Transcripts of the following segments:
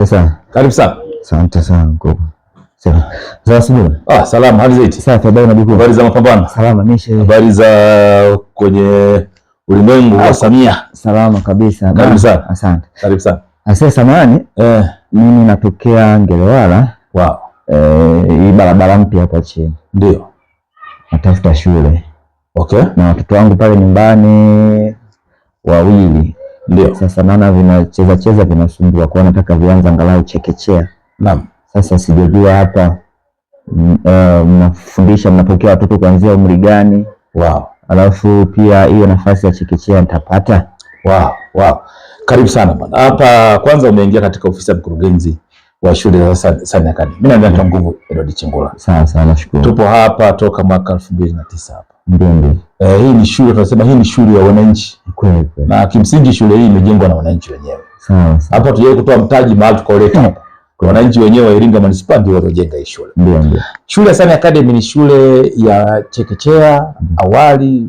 Sasa Karibu sana. Asante sana mkubwa. Sawa. Za asubuhi. Ah, salama, hali zaidi. Safi, habari majukumu. Habari za mapambano. Salama, mishe. Habari za kwenye ulimwengu wa Samia. Salama kabisa. Karibu sana. Asante. Karibu sana. Asante samahani. Mimi natokea Ngelewala. Wow. Hii barabara mpya hapa chini. Ndio. Natafuta shule. Okay. Na watoto wangu pale nyumbani wawili. Ndio. Sasa naona vinacheza cheza vinasumbua, kwa nataka vianze angalau chekechea. Naam. Sasa sijajua hapa mnafundisha mnapokea watoto kuanzia umri gani? Wow. Alafu pia hiyo nafasi ya chekechea nitapata? Wow, wow. Karibu sana bwana. Hapa kwanza umeingia katika ofisi ya mkurugenzi wa shule za Sani Academy. Mimi naitwa Nguvu Edward Chengula. Sawa sawa, nashukuru. Tupo hapa toka mwaka 2009 hapa. Ndio, ndio. Hii ni shule, tunasema hii ni shule ya wananchi. Kweli kweli. Na kimsingi shule hii imejengwa na wananchi wenyewe. Sawa sawa. Hapa tujaye kutoa mtaji mahali tukauleta hapa. Wananchi wenyewe wa Iringa Manispaa ndio waliojenga hii shule. Ndio, ndio. Shule ya Sani Academy ni shule ya chekechea, awali,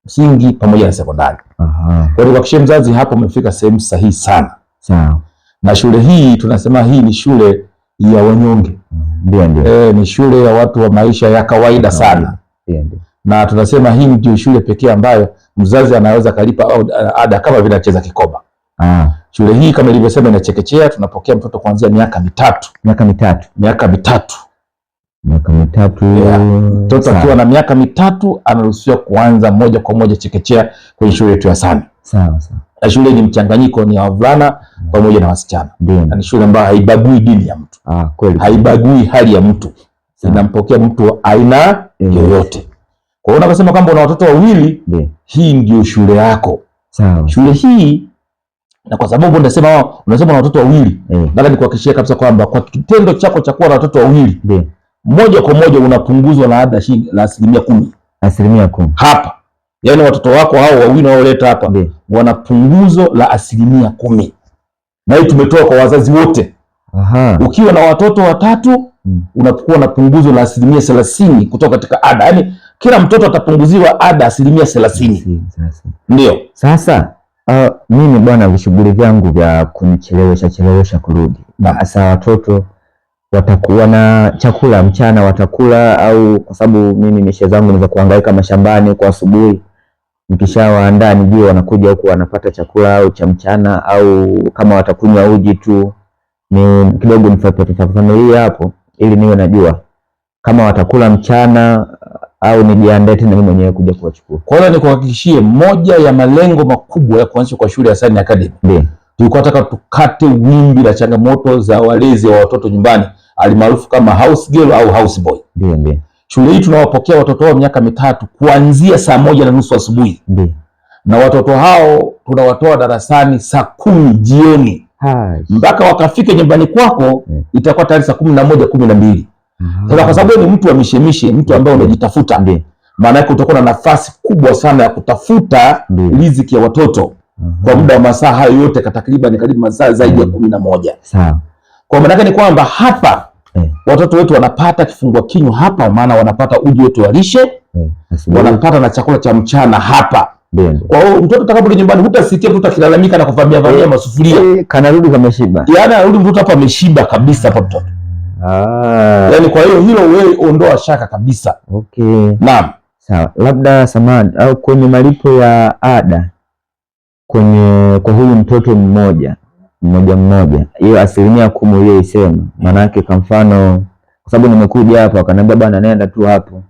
msingi pamoja na sekondari. Aha. Kwa hiyo kuhakikishia mzazi hapo umefika sehemu sahihi sana. Sawa. Na shule hii tunasema hii ni shule ya wanyonge. Ndio, ndio. Ni shule ya watu wa maisha ya kawaida sana. Ndio, ndio. Na tunasema hii ndio shule pekee ambayo mzazi anaweza kalipa ada kama vile anacheza kikoba. Shule hii kama ilivyosema ina chekechea, tunapokea mtoto kuanzia miaka mitatu. Miaka mitatu. Miaka mitatu. Miaka mitatu. Yeah. Mtoto akiwa na miaka mitatu anaruhusiwa kuanza moja kwa moja chekechea kwenye shule yetu ya Sani. Sawa sawa. Na shule ni mchanganyiko, ni wavulana pamoja na wasichana. Ndio. Na ni shule ambayo haibagui dini ya mtu. Ah, kweli. Haibagui hali ya mtu. Inampokea mtu wa aina yoyote. Kwa hiyo unaposema kwamba una watoto wawili, hii ndio shule yako. Sawa. Shule hii, na kwa sababu unasema una watoto wawili, nataka nikuhakikishie kabisa kwamba kwa kitendo chako cha kuwa na watoto wawili, moja kwa moja unapunguzwa na ada la 10%. 10%. Hapa. Yaani watoto wako hao wawili unaoleta hapa wana punguzo la 10%. Na hii tumetoa kwa wazazi wote. Aha. Ukiwa na watoto watatu, unakuwa na punguzo la 30% kutoka katika ada. Yaani kila mtoto atapunguziwa ada 30%. 30. Ndio. Sasa mimi bwana shughuli vyangu vya kunichelewesha chelewesha kurudi. Sasa watoto watakuwa na chakula mchana watakula, au kwa sababu mimi mishe zangu ni za kuhangaika mashambani kwa asubuhi, nikishawaandaa nijue wanakuja huku wanapata chakula au cha mchana, au kama watakunywa uji tu, ni kidogo nifafanulie hapo ili niwe najua kama watakula mchana au nijiandae tena mimi mwenyewe kuja kuwachukua. Kwa hiyo nikuhakikishie, moja ya malengo makubwa ya kuanzishwa kwa shule ya Sani Academy, tulikuwa tunataka tukate wimbi la changamoto za walezi wa watoto nyumbani, alimaarufu kama house girl au house boy. Ndio, ndio. Shule hii tunawapokea watoto wao miaka mitatu kuanzia saa 1:30 asubuhi. Ndio. Na watoto hao tunawatoa darasani saa 10 jioni. Mpaka wakafike nyumbani kwako itakuwa tayari saa 11, 12. Sasa kwa sababu ni mtu wa mishemishe, mtu ambaye unajitafuta, maana yake utakuwa na nafasi kubwa sana ya kutafuta riziki ya watoto kwa muda wa masaa hayo yote, takriban karibu masaa zaidi ya 11. Sawa. Kwa maana yake ni kwamba hapa watoto wetu wanapata kifungua kinywa hapa, maana wanapata uji wetu wa lishe, wanapata na chakula cha mchana hapa. Ndio. Kwa hiyo mtoto atakaporudi nyumbani hutasikia mtoto akilalamika na kuvamia vamia masufuria. Kanarudi kameshiba. Yaani anarudi mtoto hapa ameshiba kabisa hapa mtoto. Yaani kwa hiyo hilo wewe ondoa shaka kabisa. Okay. Naam. Sawa. Labda samahani, au kwenye malipo ya ada kwenye kwa huyu mtoto mmoja mmoja mmoja, hiyo 10% uliyoisema, maana yake kwa mfano, kwa sababu nimekuja hapa wakaniambia bwana nenda tu hapo,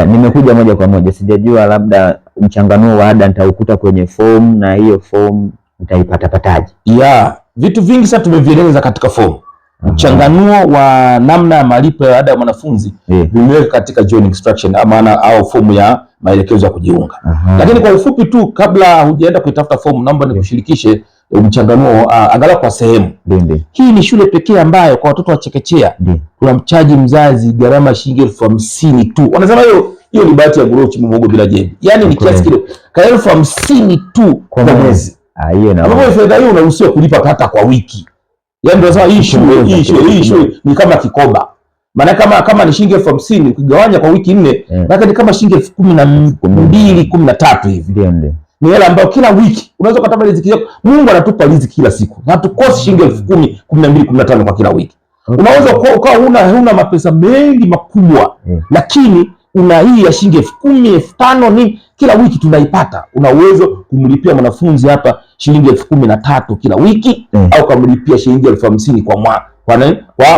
nimekuja moja kwa moja, sijajua labda mchanganuo wa ada nitaukuta kwenye form, na hiyo form nitaipata pataje? Ya, vitu vingi sasa tumevieleza katika form. Mchanganuo wa namna ya malipo ya ada ya mwanafunzi vimeweka katika joining instruction, maana au fomu ya maelekezo ya kujiunga. Lakini kwa ufupi tu, kabla hujaenda kuitafuta fomu, naomba nikushirikishe mchanganuo angalau kwa sehemu. Ndio. Hii ni shule pekee ambayo kwa watoto wa chekechea tunamchaji mzazi gharama shilingi 50,000 tu. Wanasema hiyo ni bahati ya nguruwe kuchimba muhogo bila jembe. Yaani ni kiasi kidogo. Ka 50,000 tu kwa mwezi. Hiyo na Ambapo fedha hiyo unaruhusiwa kulipa hata kwa wiki. Yaani ndio sasa hii shule ni kama kikoba. Maana kama ni shilingi 50,000 ukigawanya kwa wiki 4, maana ni kama shilingi 12,000, 13,000 hivi. Ndio, ndio. Ni hela ambayo kila wiki unaweza ukatafuta riziki yako. Mungu anatupa riziki kila siku, hatukosi shilingi 10,000, 12,000, 15,000 kwa kila wiki. Okay. Unaweza ukawa huna mapesa mengi makubwa, lakini una hii ya shilingi 10,000, 5,000 nini, kila wiki tunaipata. Una uwezo kumlipia mwanafunzi hapa shilingi 13,000 kila wiki, au kumlipia shilingi 50,000 kwa mwaka,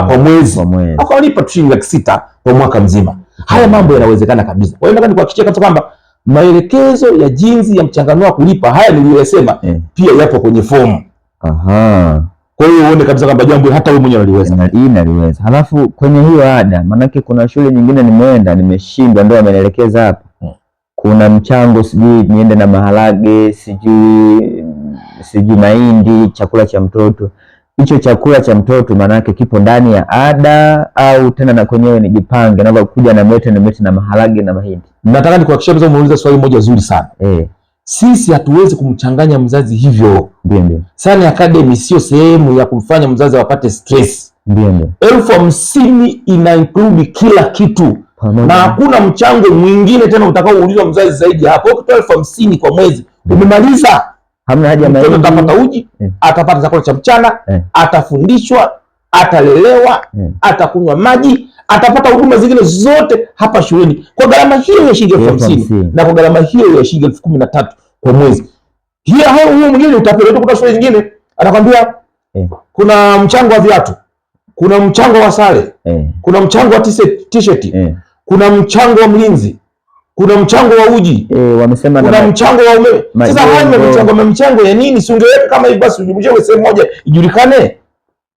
kwa mwezi, au kumlipa tu shilingi 600,000 kwa mwaka mzima. Haya mambo yanawezekana kabisa. Kwa hiyo nataka nikuhakikishie kabisa kwamba maelekezo ya jinsi ya mchanganuo wa kulipa haya niliyosema pia yapo kwenye fomu. Aha. Kwa hiyo uone kabisa kwamba jambo hata wewe mwenyewe unaliweza. Hii naliweza. Halafu kwenye hiyo ada, maanake kuna shule nyingine nimeenda nimeshindwa, ndio amenielekeza hapa. Kuna mchango sijui niende na maharage, sijui mahindi, chakula cha mtoto. Hicho chakula cha mtoto maanake kipo ndani ya ada au tena na kwenyewe nijipange, naomba kuja na mlete na maharage na mahindi? Nataka nikuhakikishie kabisa, umeuliza swali moja zuri sana. Sisi hatuwezi kumchanganya mzazi hivyo. Ndio. Sani Academy sio sehemu ya kumfanya mzazi apate stress. Ndio. 50,000 ina include kila kitu. Pamoja. Na hakuna mchango mwingine tena utakaoulizwa mzazi zaidi hapo. Ukitoa 50,000 kwa mwezi umemaliza. Hamna haja Mtoto mahindi. atapata uji, atapata chakula cha mchana, atafundishwa, atalelewa, atakunywa maji, atapata huduma zingine zote hapa shuleni kwa gharama hiyo ya shilingi 50,000 na kwa gharama hiyo ya shilingi 13,000 kwa mwezi. Hiyo huo mwingine utapeleka kutoka shule nyingine, atakwambia kuna mchango wa viatu, kuna mchango wa sare, kuna mchango wa t-shirt, kuna mchango wa mlinzi, kuna mchango wa uji, Wamesema kuna mchango wa umeme. Sasa haya michango ya nini? Si ungeweka kama hivi basi ujumlishe sehemu moja ijulikane.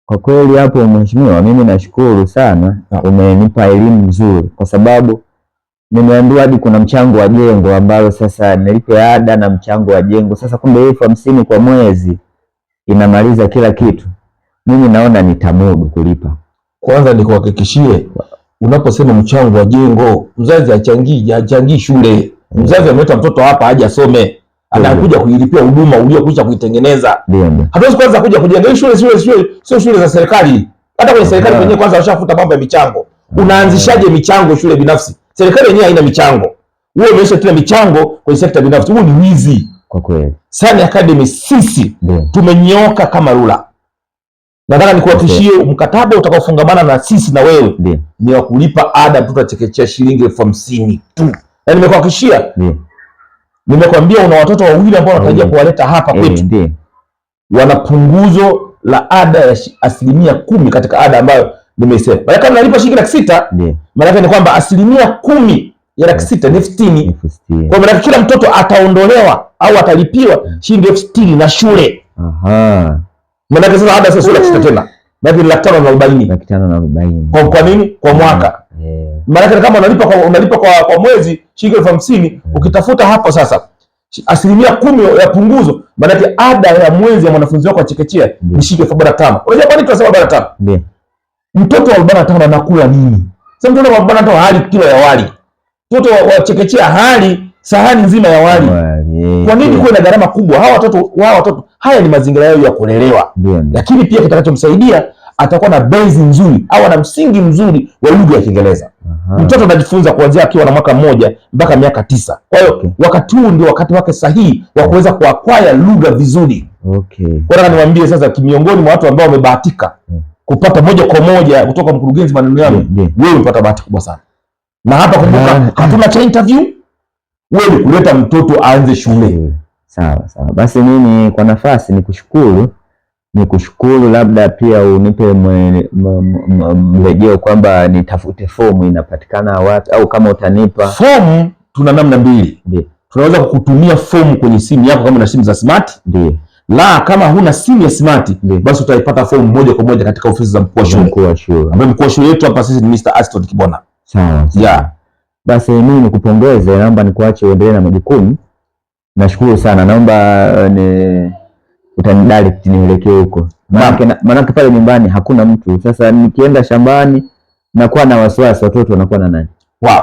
Kwa kweli hapo mheshimiwa, mimi nashukuru sana, umenipa elimu nzuri, kwa sababu nimeambiwa hadi kuna mchango wa jengo ambalo sasa nilipe ada na mchango wa jengo. Sasa kumbe 50,000 kwa mwezi inamaliza kila kitu. Mimi naona nitamudu kulipa. Kwanza nikuhakikishie, unaposema mchango wa jengo, mzazi hachangii shule. Mzazi ameleta mtoto hapa aje asome, anakuja kuilipia huduma uliyokwisha kuitengeneza. Hatuwezi kwanza kuja kujenga shule, sio shule za serikali. Hata kwenye serikali wenyewe kwanza washafuta mambo ya michango. Unaanzishaje michango shule binafsi? Serikali yenyewe haina michango. Wewe umeisha tena michango kwenye sekta binafsi. Huo ni wizi. Kwa kweli. Sani Academy sisi tumenyoka kama rula. Nataka nikuhakikishie mkataba utakaofungamana na sisi na wewe ni wa kulipa ada mtoto chekechea shilingi 50,000 tu. Na nimekuhakikishia, nimekwambia una watoto wawili ambao wanatarajia kuwaleta hapa kwetu. Wana punguzo la ada ya 10% katika ada ambayo nimeisema. Maana kama nalipa shilingi 600,000, maana ni kwamba 10% ya 600,000 ni 60,000. Kwa maana kila mtoto ataondolewa au atalipiwa shilingi 60,000 na shule. Aha. Maana sasa ada sasa sio 600,000 tena. Maana ni 540,000. 540,000. Kwa nini? Kwa mwaka. Maana kama unalipa kwa mwezi shilingi 50,000, ukitafuta hapo sasa 10% ya punguzo, maana ada ya mwezi ya mwanafunzi wako wa chekechea ni shilingi 45,000. Unajua kwa nini tunasema 45,000? Ndio. Mtoto wa 45 anakula nini? Sasa mtoto wa 45 hali kilo ya wali. Mtoto wa chekechea hali sahani nzima ya wali. Kwa nini kuwe na gharama kubwa? Hawa watoto haya ni mazingira yao ya kulelewa. Lakini pia kitakachomsaidia atakuwa na base nzuri au ana msingi mzuri wa lugha ya Kiingereza. Mtoto anajifunza kuanzia akiwa na mwaka mmoja mpaka miaka 9. Kwa hiyo wakati huu ndio wakati wake sahihi wa kuweza kuacquire lugha vizuri. Kwa hiyo niwaambie sasa, miongoni mwa watu ambao wamebahatika kupata moja kwa moja kutoka mkurugenzi maneno yangu, wewe umepata bahati kubwa sana. Na hapa kumbuka, hatuna cha interview. Wewe ni kuleta mtoto aanze shule. Sawa sawa. Basi mimi kwa nafasi nikushukuru, labda pia unipe mrejeo kwamba nitafute fomu inapatikana wapi, au kama utanipa fomu. Tuna namna mbili. Tunaweza kukutumia fomu kwenye simu yako kama una simu za smart. Ndiyo. La, kama huna simu ya smart, basi utaipata fomu moja kwa moja katika ofisi za mkuu wa shule. Mkuu wa shule. Ambaye mkuu wa shule yetu hapa sisi ni Mr. Aston Kibona. Sawa. Yeah. Basi mimi nikupongeze, naomba nikuache uendelee na majukumu. Nashukuru sana, naomba utanidirect nielekee huko. Maanake pale nyumbani hakuna mtu. Sasa nikienda shambani nakuwa na wasiwasi, watoto wanakuwa na nani? Wow.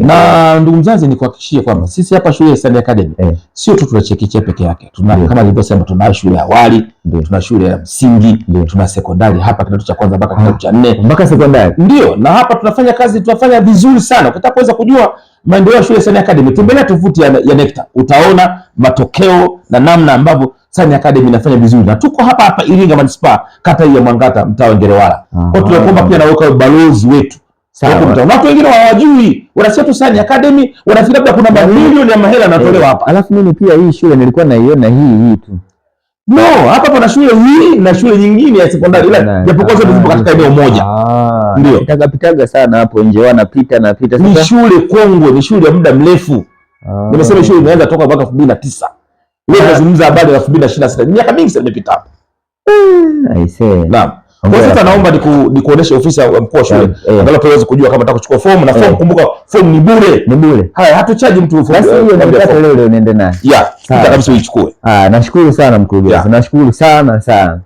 Na ndugu mzazi, nikuhakikishie kwamba sisi hapa shule ya Sani Academy sio tu tuna chekechea peke yake. Tuna kama nilivyosema, tuna shule ya awali, tuna shule ya msingi, tuna sekondari hapa kidato cha kwanza mpaka kidato cha nne mpaka sekondari. Ndio, na hapa tunafanya kazi, tunafanya vizuri sana. Ukitaka kuweza kujua maendeleo ya shule ya Sani Academy, tembelea tovuti ya NECTA, utaona matokeo na namna ambavyo Sani Academy inafanya vizuri, na tuko hapa hapa Iringa Manispaa, kata hii ya Mwangata, mtaa wa Ngerewala. Kwa hiyo tunakuomba pia naweka balozi wetu. Watu wengine hawajui, wanasikia tu Sani Academy, wanafikiri labda kuna mamilioni ya mahela yanatolewa hapa. Alafu mimi pia hii shule nilikuwa naiona hii tu. No, hapa pana shule hii na shule nyingine ya sekondari, ila japokuwa zote zipo katika eneo moja. Ndio. Pitaga pitaga sana hapo nje, wanapita napita. Ni shule kongwe, ni shule ya muda mrefu. Nimesema shule imeanza toka mwaka 2009. Leo tunazungumza habari ya 2026. Miaka mingi sana imepita hapo. I see. Naam. Kwa sasa naomba nikuoneshe ofisi ya mkuu wa shule angalau tuweze kujua kama nataka kuchukua fomu na fomu. Kumbuka fomu ni bure. Ni bure. Haya, hatuchaji mtu fomu. Basi hiyo nataka leo leo niende naye. Yeah, kabisa uichukue. Nashukuru sana mkurugenzi. Nashukuru sana sana.